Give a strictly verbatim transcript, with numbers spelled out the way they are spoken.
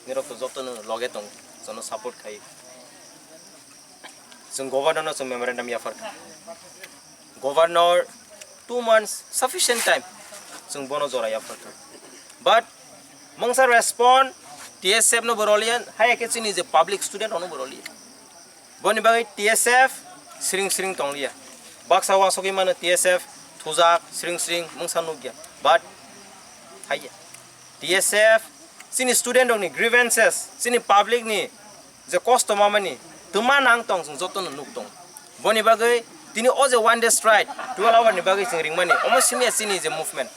Nirok to joto no loge tong, jono support khai. Chwng governor no chwng memorandum yaphar kha. Governor two months sufficient time chwng bono jora yaphar kha. But mungsa respond T S F no bo roliya, haya khe chini je public student ono bo roliya. Boni bagwi T S F sring sring tongliya. Baksa wasogwi mano T S F thujak sring sring mungsa nukya. But haya T S F chini student rokni grievances, chini public ni je kosto mamani twma nang tong chwng joto no nuk tong. Boni bagwi tini o je one day strike twelve hour ni bagwi chwng ringmani omo simi chini je movement.